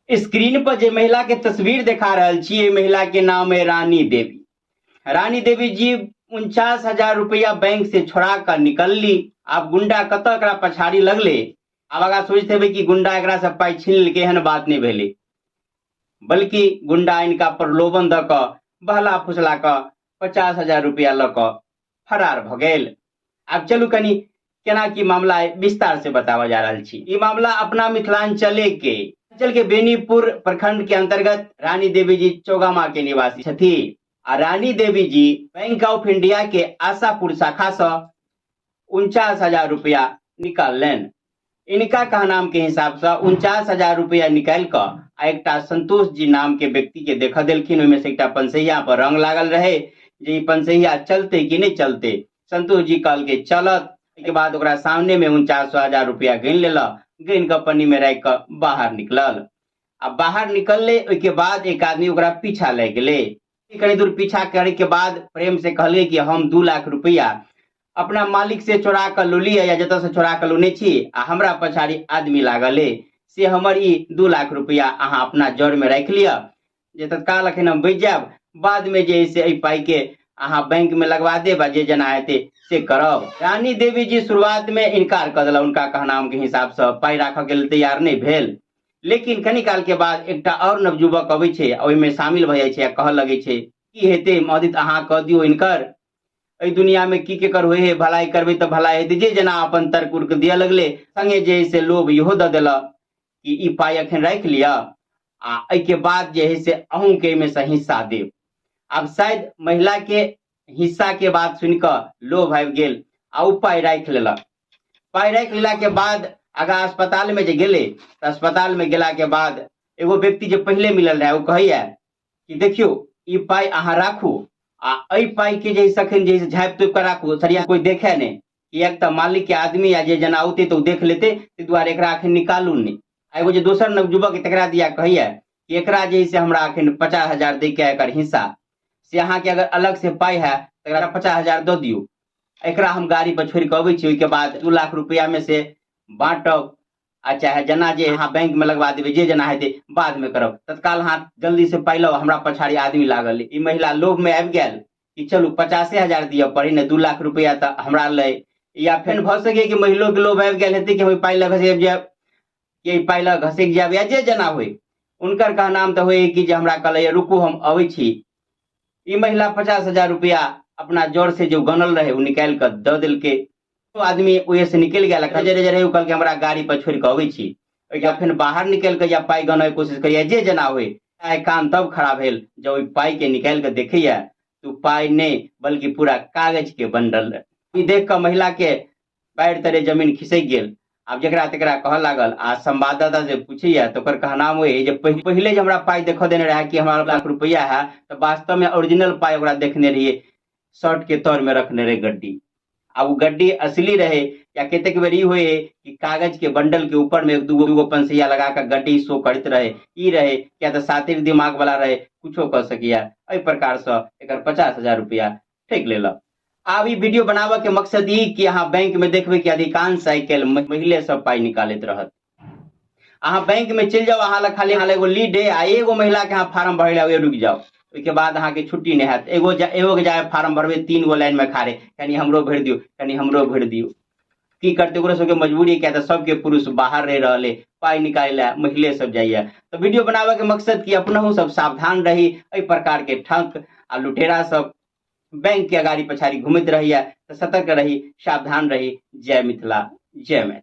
Screen पर जे महिला के तस्वीर देखा रहल छी, एहि महिला के नाम है रानी देवी। रानी देवी जी 49,000 रुपया बैंक से छोड़ा कऽ निकलली। आब गुंडा कतऽ एकरा पछाड़ी लगले। आब आगा सोचैत हेबै कि गुंडा एकरा से पाइ छीन लेलकै, एहन बात नहि भेलै, बल्कि गुंडा इनका प्रलोभन दऽ कऽ बहला फुसला कऽ 50,000 रुपया लऽ कऽ फरार भऽ गेल। आब चलू कनी केना की मामला है विस्तार से बताबऽ जा रहल छी। ई मामला अपना मिथिलांचले के अंचल के बेनीपुर प्रखंड के अंतर्गत रानी देवी जी चौगामा के निवासी छथि आ रानी देवी जी बैंक ऑफ इंडिया के आशापुर शाखा से 49,000 रुपया निकाललनि। इनका कहनाम के हिसाब से 49,000 रुपया निकालि कऽ आ एकटा संतोष जी नाम के व्यक्ति के देखऽ देलखिन। ओहिमे से एकटा पंसैया पर रंग लागल रहे जे ई पंसैया चलते कि नहि चलते। संतोष जी कहलकै चलत। ओहिके बाद ओकरा सामने में 49,000 रुपया गिन लेलक, गिन कऽ पन्नी में राखि कऽ बाहर निकलल आ बाहर निकलले ओहिके बाद एक आदमी ओकरा पीछा लागि गेलै। कनी दूर पीछा करे के बाद प्रेम से कहलिए कि हम 2 लाख रुपया अपना मालिक से चोरा कऽ लोली या जतऽ से चोरा कऽ लोने छी आ हमरा पछाड़ी आदमी लागल अइ, से हमर ई 2 लाख रुपया अहाँ अपना जड़ में राखि लिअ, जे तत्काल अखन हम बचि जायब, बाद में जे से एहि पाई के अहाँ बैंक में लगवा देब आ जे जेना हेतै से करब। रानी देवी जी शुरुआत में इनकार कऽ देलक, उनका कहनाम के हिसाब से पाई राखऽ के लेल तैयार नहि भेल। लेकिन कनी काल के बाद एकटा और नवयुवक अबै छै आ ओहिमे शामिल भऽ जाइ छै आ कहऽ लगै छै की हेतै मदद अहाँ कऽ दियौ हिनकर, एहि दुनिया में की केकर होइ है, भलाई करबै तऽ भलाई हेतै। जे जेना अपन तर्क उर्क दिअ लगलै, संगे जे है से लोभ इहो दऽ देलक कि ई पाइ अखन राखि लिअ आ एहिके बाद जे है से अहूँके एहिमे से हिस्सा देब। आब शायद महिला के हिस्सा के बात सुनि कऽ लोभ आबि गेल आ ओ पाइ राखि लेलक। पाइ राखि लेला के बाद आगा अस्पताल में जे गेलै तऽ अस्पताल में गेला के बाद एगो व्यक्ति जे पहिले मिलल रहै ओ कहैया कि देखियौ ई पाइ अहाँ राखू आ एहि पाइ के जे सखन जे झाँपि तोपि कऽ राखू, सरिया कोइ देखै नहि, किएक तऽ मालिक के आदमी आ जे जेना औतै तऽ ओ देख लेतै, ताहि दुआरे एकरा अखन निकालू नहि। आ एगो जे दोसर नवयुवक तकरा दिया कहैया कि एकरा जे से हमरा अखन 50,000 दै के एकर हिस्सा, से अहाँके अगर अलग से पाइ है तऽ एकरा 50,000 दऽ दियौ, एकरा हम गाड़ी पर छोड़ि कऽ अबै छी, ओहिके बाद 2 लाख रुपया में से बाँटब आ चाहे जेना जे अहाँ बैंक में लगवा देबै, जे जेना हेतै बाद में करब, तत्काल अहाँ जल्दी से पाइ लाउ, हमरा पछाड़ी आदमी लागल। ई महिला लोभ में आबि गेल कि चलू 50,000 दिअ पड़ै ने, 2 लाख रुपया तऽ हमरा लै, या फेर भऽ सकैए कि महिलो के लोभ आबि गेल हेतै कि हम पाइ लऽ घसकि जायब, कि एहि पाइ लऽ घसकि जायब, या जे जेना होइ। हुनकर कहनाम तऽ होइ कि जे हमरा कहलैए रुकू हम अबै छी। ई महिला 50,000 रुपया अपना जड़ से जो गनल रहे ओ निकालि कऽ दऽ देलकै। ओ आदमी ओहि से निकलि गेल, जरे जरे ओ कहलकै हमरा गाड़ी पर छोड़ि कऽ अबै छी। ओहिके फेर बाहर निकलि कऽ या पाइ गनयके कोशिश करैए, जे जेना होइ। आइ कान तब खड़ा भेल जब ओहि पाइ के निकालि कऽ देखैए तऽ ओ पाइ नहि बल्कि पूरा कागज के बंडल रहै। ई देख कऽ महिला के पैर तरे जमीन खिसकि गेल। आब जकरा तकरा कहऽ लागल आ संवाददाता से पूछैया तऽ ओकर कहनाम ओहि जे पहिले जे हमरा पाइ देखऽ देने रहए कि हमरा लाख रुपैआ है, तऽ वास्तवमे ओरिजिनल पाइ ओकरा देखने रहियै, शर्ट के तर में रखने रहे गड्डी। आ ओ गड्डी असली रहे या कतेक बेर ई होइ है कि कागज के बंडल के ऊपर में एक दूगो दूगो पंसैया लगा कऽ गड्डी शो करैत रहे, ई रहे किया तऽ सातिर दिमाग वाला रहे, कुछो कऽ सकैया। एहि प्रकार से एकर 50,000 रुपया ठकि लेलक। आब ई वीडियो बनाबऽ के मकसद ई कि अहाँ बैंक में देखबै कि अधिकांश आइ काल्हि महिले सब पाइ निकालैत रहत। अहाँ बैंक में चलि जाउ, अहाँ लग खाली अहाँ लग एगो लीड है आ एगो महिला के अहाँ फार्म भरै लए रुकि जाउ, ओहिके बाद अहाँके छुट्टी नहि हैत। एगो एगो के जाय फार्म भरबै, 3 गो लाइन में खारे, कनि हमरो भरि दियौ, कनि हमरो भरि दियौ। की करतै, ओकरो सबके मजबूरी, किया तऽ सबके पुरुष बाहर रहि रहल है, पाइ निकालै लए महिले सब जाइया। तऽ वीडियो बनाबऽ के मकसद कि अपनहु सब सावधान रही, एहि प्रकार के ठक आ लुटेरा सब बैंक के अगाड़ी पछाड़ी घुमैत रहैया, तऽ सतर्क रही, सावधान रही। जय मिथिला, जय मैथिली।